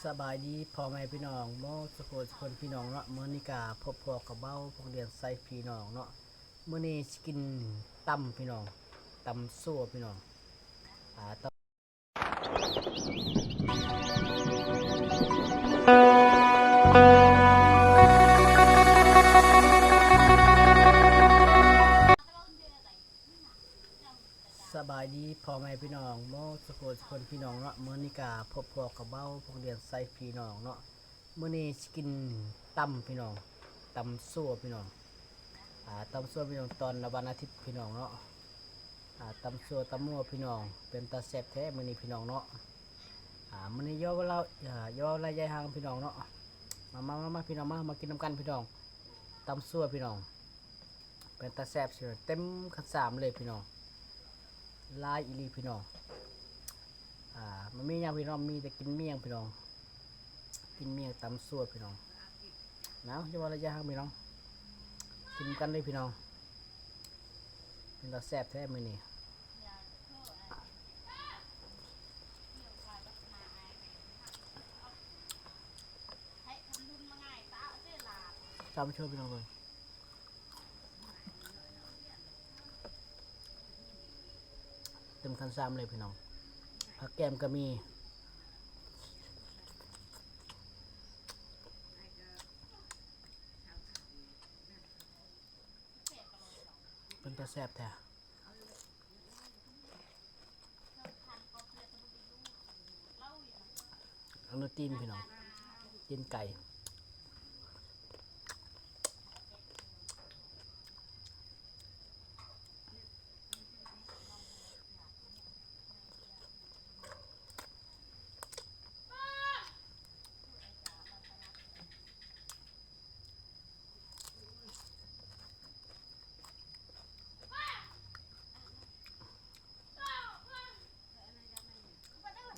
ສະບາຍດີພໍ່ແມ່ພີ່ນ້ອງໝົດສູ່ຜູ້ສູ່ຄົນພີ່ນ້ອງເນາະ, ມື້ນີ້ກະພົບພໍ້ກັບເບົາ ພວກດຽນໄຊພີ່ນ້ອງເນາະ. ມື້ນີ້ຊິກິນຕຳພີ່ນ້ອງ, ຕຳຊົ່ວພີ່ນ້ອງ. ອ່າ ຕຳ ສະບາຍດີພໍ່ແມ່ພີ່ນ້ອງໝົດສູ່ຜູ້ສູ່ຄົນພີ່ນ້ອງເນາະ, ມື້ນີ້ກະພົບພໍ້ກັບເບົາ ພວກດຽນໄຊພີ່ນ້ອງເນາະ. ມື້ນີ້ຊິກິນຕຳພີ່ນ້ອງ, ຕຳຊົ່ວພີ່ນ້ອງ. ອ່າ ຕຳຊົ່ວພີ່ນ້ອງ ຕອນລະວັນອາທິດພີ່ນ້ອງເນາະ. ອ່າ ຕຳຊົ່ວຕຳມົວພີ່ນ້ອງ ເປັນຕາແຊບແທ້ມື້ນີ້ພີ່ນ້ອງເນາະ. ອ່າ ມື້ນີ້ຢ່າເວົ້າ ຢ່າເວົ້າຫຼາຍຢາຍຫ່າງພີ່ນ້ອງເນາະ. ມາ ມາ ມາ ມາພີ່ນ້ອງ ມາ ມາກິນນຳກັນພີ່ນ້ອງ. ຕຳຊົ່ວພີ່ນ້ອງ ເປັນຕາແຊບເຊີ ເຕັມຄັນສາມເລີຍພີ່ນ້ອງ, ຫຼາຍອີ່ຫຼີພີ່ນ້ອງ. ອ່າ ມັນມີຫຍັງພີ່ນ້ອງ? ມີແຕ່ກິນໝ້ຽງພີ່ນ້ອງ, ກິນໝ້ຽງຕຳຊົ່ວພີ່ນ້ອງ. ເອົາ ຢ່າເວົ້າຫຼາຍຢາຍຫ່າງພີ່ນ້ອງ, ກິນກັນເລີຍພີ່ນ້ອງ. ເປັນຕາແຊບແທ້ມື້ນີ້. ຕຳຊົ່ວພີ່ນ້ອງເອີຍ ເຕັມຄັນສາມເລີຍພີ່ນ້ອງ. ຜັກແກ້ມກະມີ. ເປັນຕາແຊບແທ້. ອັນນີ້ຕີນພີ່ນ້ອງ, ຕີນໄກ່.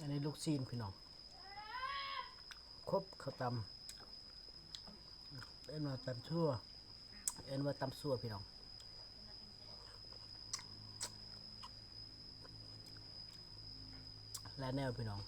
ອັນນີ້ລູກຊີ້ນພີ່ນ້ອງ, ຄົບເຂົ້າຕຳ ເອີ້ນວ່າຕຳຊົ່ວ, ເອີ້ນວ່າຕຳຊົ່ວພີ່ນ້ອງ. ຫຼາຍແນວພີ່ນ້ອງ,